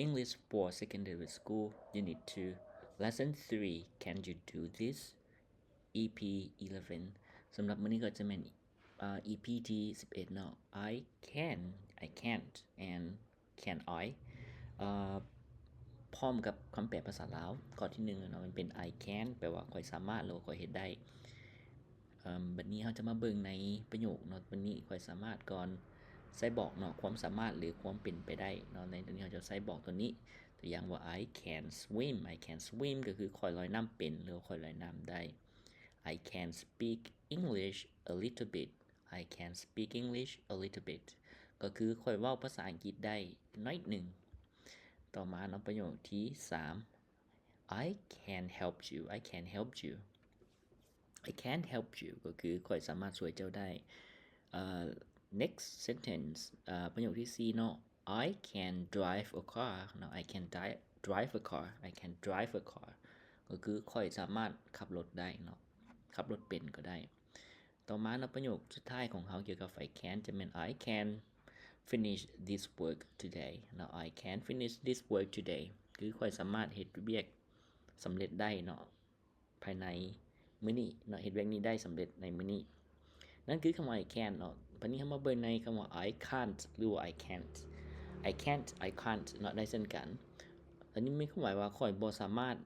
English for Secondary School Unit two Lesson three Can You Do This? ອີ ພີ eleven ສຳລັບມື້ນີ້ກໍຈະແມ່ນ ເອີ ອີ ພີທີສິບເອັດເນາະ I can I can't and can I ເອີ ພ້ອມກັບຄຳແປພາສາລາວ ຂໍ້ທີໜຶ່ງເນາະ ມັນເປັນ I can ແປວ່າຂ້ອຍສາມາດ ຫຼືວ່າຂ້ອຍເຮັດໄດ້. ເອີ ບັດນີ້ເຮົາຈະມາເບິ່ງໃນປະໂຫຍກເນາະ ບັດນີ້ຂ້ອຍສາມາດກ່ອນ ໃຊ້ບອກເນາະ ຄວາມສາມາດ ຫຼື ຄວາມເປັນໄປໄດ້ເນາະ ໃນຕົວນີ້ເຮົາຈະໃຊ້ບອກຕົວນີ້ ຕົວຢ່າງວ່າ I can swim I can swim ກໍຄືຂ້ອຍລອຍນ້ຳເປັນ ຫຼືວ່າຂ້ອຍລອຍນ້ຳໄດ້. I can speak English a little bit I can speak English a little bit ກໍຄືຂ້ອຍເວົ້າພາສາອັງກິດໄດ້ໜ້ອຍໜຶ່ງ. ຕໍ່ມາເນາະ ປະໂຫຍກທີສາມ I can help you I can help you I can help you ກໍຄືຂ້ອຍສາມາດຊ່ວຍເຈົ້າໄດ້. ເອີ next sentence ເອີ ປະໂຫຍກທີສີ່ເນາະ I can drive a car ເນາະ I can dri- drive a car I can drive a car ກໍຄືຂ້ອຍສາມາດຂັບລົດໄດ້ເນາະ ຂັບລົດເປັນກໍໄດ້. ຕໍ່ມາເນາະ ປະໂຫຍກສຸດທ້າຍຂອງເຮົາກ່ຽວກັບ I can ຈະແມ່ນ I can finish this work today ເນາະ I can finish this work today ຄືຂ້ອຍສາມາດເຮັດວຽກສຳເລັດໄດ້ເນາະ ພາຍໃນມື້ນີ້ເນາະ ເຮັດວຽກນີ້ໄດ້ສຳເລັດໃນມື້ນີ້. ນັ້ນຄືຄຳວ່າ I can ເນາະ. ບັດນີ້ເຮົາມາເບິ່ງໃນຄຳວ່າ I can't ຫຼືວ່າ I can't I can't I can't ເນາະ ໄດ້ເຊັ່ນກັນ. ອັນນີ້ມີຄວາມໝາຍວ່າຂ້ອຍບໍ່ສາມາດ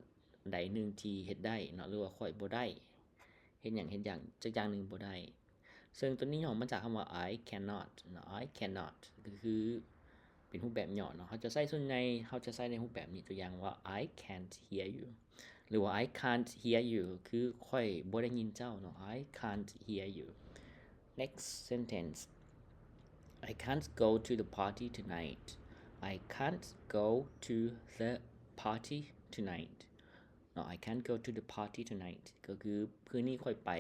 ໃດໜຶ່ງທີ່ເຮັດໄດ້ເນາະ ຫຼືວ່າຂ້ອຍບໍ່ໄດ້ເຮັດຫຍັງເຮັດຢ່າງຈັກຢ່າງໜຶ່ງບໍ່ໄດ້. ເຊິ່ງຕົວນີ້ຫຍໍ້ມາຈາກຄຳວ່າ I cannot ເນາະ I cannot ກໍຄືເປັນຮູບແບບຫຍໍ້ເນາະ. ເຮົາຈະໃຊ້ ສ່ວນໃຫຍ່ເຮົາຈະໃຊ້ໃນຮູບແບບນີ້ ຕົວຢ່າງວ່າ I can't hear you ຫຼືວ່າ I can't hear you ຄືຂ້ອຍບໍ່ໄດ້ຍິນເຈົ້າເນາະ I can't hear you. Next sentence I can't go to the party tonight I can't go to the party tonight ເນາະ I can't go to the party tonight ກໍຄືຄືນນີ້ຂ້ອຍໄປ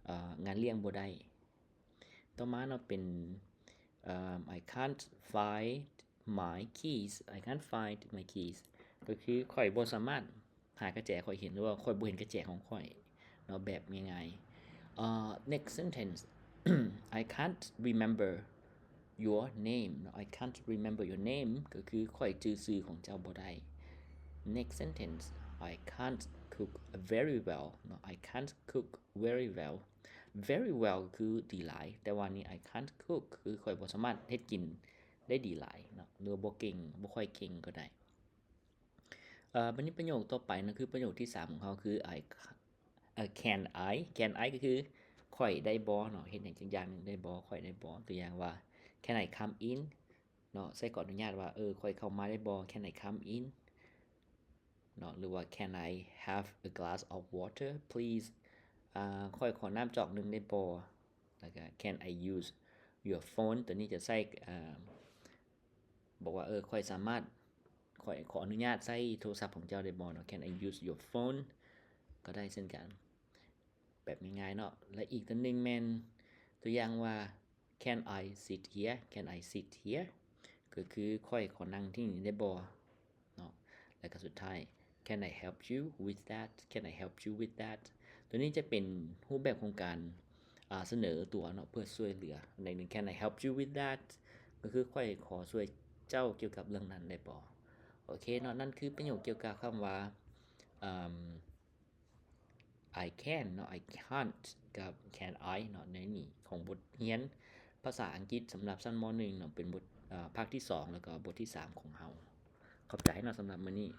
ເອີ ງານລ້ຽງບໍ່ໄດ້. ຕໍ່ມາເນາະ ເປັນ ເອີ I can't find my keys I can't find my keys ກໍຄືຂ້ອຍບໍ່ສາມາດຫາກະແຈຂ້ອຍເຫັນ ຫຼືວ່າຂ້ອຍບໍ່ເຫັນກະແຈຂອງຂ້ອຍເນາະ ແບບງ່າຍໆ. ເອີ next sentence I can't remember your name ເນາະ I can't remember your name ກໍຄືຂ້ອຍຈື່ຊື່ຂອງເຈົ້າບໍ່ໄດ້. Next sentence I can't cook very well ເນາະ I can't cook very well very well ຄືດີຫຼາຍ ແຕ່ວ່ານີ້ I can't cook ຄືຂ້ອຍບໍ່ສາມາດເຮັດກິນໄດ້ດີຫຼາຍເນາະ ຫຼືວ່າບໍ່ເກັ່ງ ບໍ່ຄ່ອຍເກັ່ງກໍໄດ້. ເອີ ບັດນີ້ປະໂຫຍກຕໍ່ໄປເນາະ ຄືປະໂຫຍກທີສາມຂອງເຮົາຄື I ca- ເອີ can I can I ກໍຄືຂ້ອຍໄດ້ບໍ່ເນາະ ເຮັດຫຍັງຈັກຢ່າງໜຶ່ງໄດ້ບໍ່ ຂ້ອຍໄດ້ບໍ່. ຕົວຢ່າງວ່າ can I come in ເນາະ ໃຊ້ຂໍອະນຸຍາດວ່າ ເອີ ຂ້ອຍເຂົ້າມາໄດ້ບໍ່ can I come in ເນາະ ຫຼືວ່າ can I have a glass of water please ອາ ຂ້ອຍຂໍນ້ຳຈອກໜຶ່ງໄດ້ບໍ່. ແລ້ວກໍ can I use your phone ຕົວນີ້ຈະໃຊ້ ອາ ບອກວ່າ ເອີ ຂ້ອຍສາມາດ ຂ້ອຍຂໍອະນຸຍາດໃຊ້ໂທລະສັບຂອງເຈົ້າໄດ້ບໍ່ເນາະ can I use your phone ກໍໄດ້ເຊັ່ນກັນ ແບບງ່າຍໆເນາະ. ແລະ ອີກຕົວໜຶ່ງແມ່ນ ຕົວຢ່າງວ່າ can I sit here can I sit here ກໍຄືຂ້ອຍຂໍນັ່ງທີ່ນີ້ໄດ້ບໍ່ເນາະ. ແລະກໍສຸດທ້າຍ can I help you with that can I help you with that ຕົວນີ້ຈະເປັນຮູບແບບຂອງການ ອາ ສະເໜີຕົວເນາະ ເພື່ອຊ່ວຍເຫຼືອ ໃນໜຶ່ງ can I help you with that ກໍຄືຂ້ອຍຂໍຊ່ວຍເຈົ້າກ່ຽວກັບເລື່ອງນັ້ນໄດ້ບໍ່. ໂອເຄເນາະ ນັ້ນຄືປະໂຫຍກກ່ຽວກັບຄຳວ່າ ເອີ່ມ I can ເນາະ I can't ກັບ can I ເນາະ ໃນນີ້ຂອງບົດຮຽນພາສາອັງກິດສຳລັບຊັ້ນ ມ.ໜຶ່ງ ເນາະ ເປັນບົດ ເອີ່ ພາກທີສອງ ແລ້ວກໍບົດທີສາມຂອງເຮົາ. ຂອບໃຈເນາະ ສຳລັບມື້ນີ້.